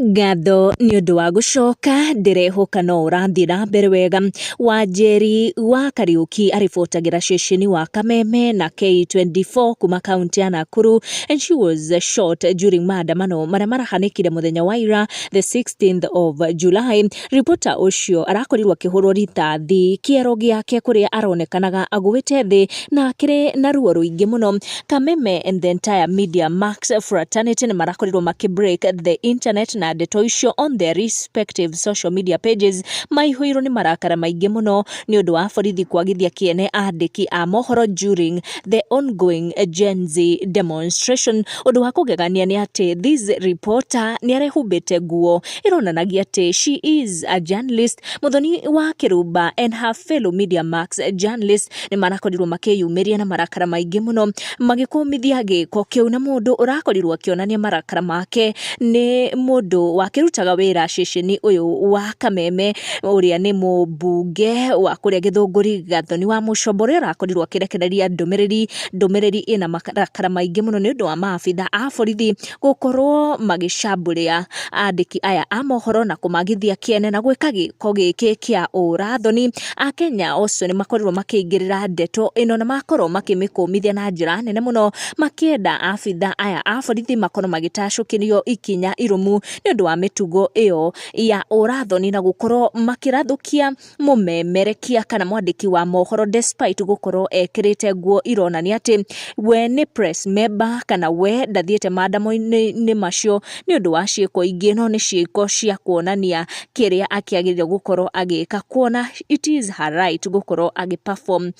Ngatho nĩ ũndũ wa gũcoka, ndĩrehoka no ũrathiĩ na mbere wega. Wanjeri wa Kariũki aribotagĩra ceceni wa Kameme na K24 kuma kaunti ya Nakuru, and she was shot during maandamano marĩa marahanĩkire mũthenya wa ira, the 16th of July. Reporter ũcio arakorirwo akĩhũrwo rithathi kĩero gĩake kũrĩa aronekanaga agũĩte thĩ na akĩrĩ na ruo rũingĩ mũno. Kameme and the entire Media Max fraternity nĩ marakorirwo makĩ break the internet na ndeto icio on their respective social media pages, maihũirwo nĩ marakara maingĩ mũno nĩ ũndũ wa borithi kwagithia kĩene andĩki a mohoro during the ongoing Gen Z demonstration. Ũndũ wa kũgegania nĩ atĩ this reporter nĩ arehumbĩte nguo ĩronanagia atĩ she is a journalist. Muthoni wa Kĩrumba and her fellow Media Max journalist nĩ marakorirwo makĩyumĩria na marakara maingĩ mũno magĩkũmithia gĩko kĩu, na mũndũ ũrakorirwo akĩonania marakara make nĩ mũndũ wakĩrutaga wĩra ceceni ũyũ wa Kameme, ũrĩa nĩ mũmbunge wa kũrĩa Gĩthũngũri, Gathoni wa Mũcombo, ũrĩa ũrakorirwo akĩrekereria ndũmĩrĩri ĩna marakara maingĩ mũno nĩ ũndũ wa maabitha a borithi gũkorwo magĩcambũrĩa andĩki aya a mohoro na kũmagithia kĩene na gwĩka gĩko gĩkĩ kĩa ũrathoni. Akenya ocio nĩ makorirwo makĩingĩrĩra ndeto ĩno na makorwo makĩmĩkũmithia na njĩra nene mũno, makĩenda abitha aya a borithi makorwo magĩtacũkĩrio ikinya irũmu nĩ ũndũ wa mĩtugo ĩyo ya ũrathoni na gũkorwo makĩrathũkia mũmemerekia kana mwandĩki wa mohoro, despite gũkorwo ekĩrĩte nguo ironania atĩ we nĩ press member kana we ndathiĩte maandamano-inĩ macio nĩ ũndũ wa ciĩko ingĩ, no nĩ ciĩko cia kuonania kĩrĩa akĩagĩrĩire gũkorwo agĩka, kuona it is her right gũkorwo agĩ perform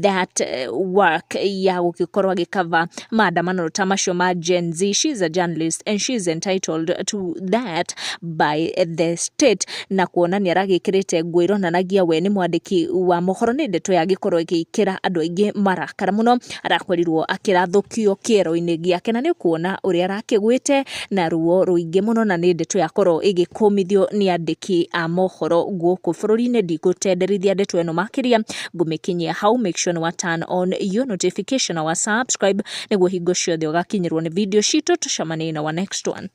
that work ya gũgĩkorwo agĩcover maandamano ta macio ma Gen Z. She is a journalist and she is entitled to that by the state, na kuona nĩ aragĩkĩrĩte nguo ironanagia we nĩ mwandĩki wa mohoro, nĩ ndeto yagĩkorwo ĩgĩkĩra andũ aingĩ marakara mũno. Arakorirwo akĩrathũkio kĩero-inĩ gĩake na nĩ ũkuona ũrĩa arakĩgwĩte na ruo rũingĩ mũno, na nĩ ndeto yakorwo ĩgĩkũmithio nĩ andĩki a mohoro gũkũ bũrũri-inĩ. Ndigũtenderithia ndeto ĩno makĩria, ngũmĩkinyia hau. Make sure nĩ wa turn on your notification na wa subscribe nĩguo hingo ciothe ũgakinyĩrwo nĩ video citũ. Tũcemanie na wa next one.